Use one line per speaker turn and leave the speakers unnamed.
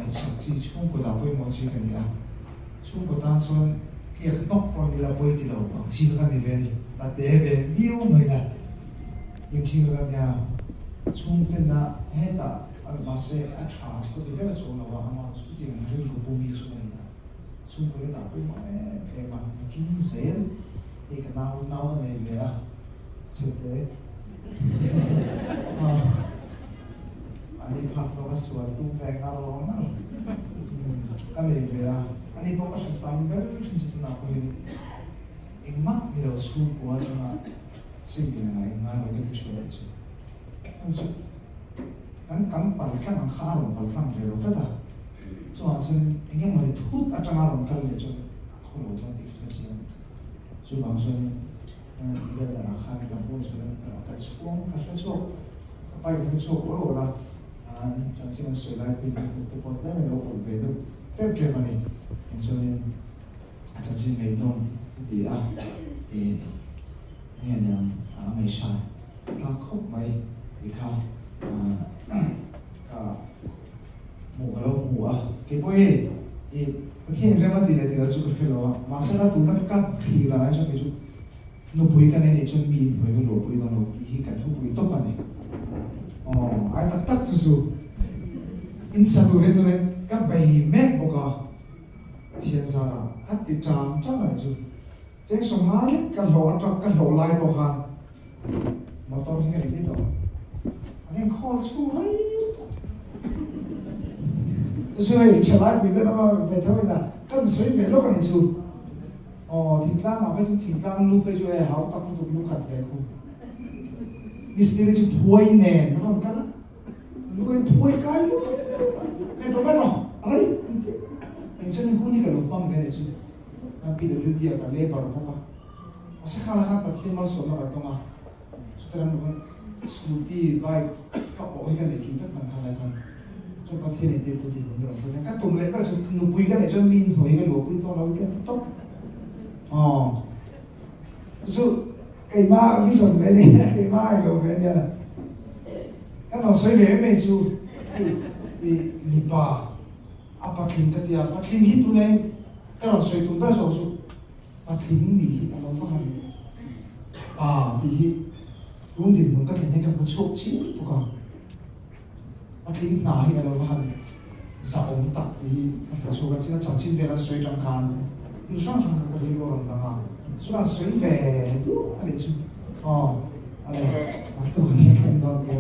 Ngaihsak chi chhungkaw dah pawimawh chi ka ni a, chhungkaw tan chuan tliak hnawk pawh ni la pawi ti lo ang chi kha ka ni ve a ni. La te ve viau mai la tin chi kha ka nia, chhungtena hetah mahse a tha chu ka ti ber chuang lo a, amah chu chutiang rilru pumi chu ka ni a, chhungkaw hi dah pawimawh em em a, nakin zel hei ka nau nau a nei ve a, chhete. Ani phak tawk a sual tum ve ngar lo ngar ka nei ve a, ani pawh ka hre tam ber thin chu tunah pawhin engmah ni lo chhungkua atanga single anga eng ngai lo ka ti thin a nih chu. Ani chu kan kan pal tlang ang kha a rawn pal tlang ve lo tlat a, chuvang chuan eng emaw ni thut atanga a rawn kal leh chuan a khaw lo dawn tih ka hre chiang a nih chu. Chuvang chuanin. Tih vel danah khan ka hmuh chuan ka chhuang ka hre chhuak ka pa in hre chhuak uar uar a, chanchin an sawi lai pawhin ka hnuk te pawh tlem in lo ulh ve deuh tep tep a ni. Eng chuanin a chanchin ngaihnawm ka ti a, ih enge niang a ngaihsan tlak khawp mai tih kha ka hmuh ka lo hmu a, keipawh hei ih Pathian rem a ti leh tih loh chu ka hre lo a, mahse la tuna ka thlir dan ai chuan kei chu nupui ka nei nih chuan mi inhnuai ka luahpui dawn lo tih hi ka thupui tawp a ni. Aw ai tak tak chu chu in sa tur hian tunah ka bei mek bawk a, Pathian zarah ka ti tang tang a ni chu. Cheng sawmnga lek ka hlawh atang ka hlawh lai pawh khan motor hi ka ri tawh a zeng khawl chhung rei lutuk chu chu hei thalai pui te lama ve tho in a kan sawi ve lawk a ni chu aw thingtlang ah phei chu thingtlang lu phei chu hei hau tak lutuk lu khat ve khu mistiri chu phuai nen a rawn kal a lu in phuai kai lu metro metro rei eng chuan hun hi ka lo hmang ve a ni chu. Kan PWD ah kan labour bawk a, mahse kha la khan Pathian malsawmna kan tawng a, chuta ram bawk in scooty, bike ka awh hi ka neih kim vek hman kha lai khan chuan Pathian in tirtu tih hun hi rawn hruai a, ka tum leh ber chu nupui ka neih chuan mi inhnuai hi ka luahpui tawh lo hi ka ti tawp aw chu keimah vision ve ania keimah ai lo ve ania kan rawn sawi ve mai chu hei mipa A patling ka ti a, patling hi tunge ka rawn sawi tum ber zawk chu patling nih hi a lo va han pa tih hi tun dinhmun ka thlen hian ka hmu chhuak chiang lutuk a, patling hna hi a lo va han zahawm tak tih hi ka hmu chhuak a, chuan chanchin vel an sawi atang khan thil hrang hrang kha ka rilru a rawn lang a, chuan sawi ve duah a nih chu aw a le, naktuk a nia thleng dawn tia.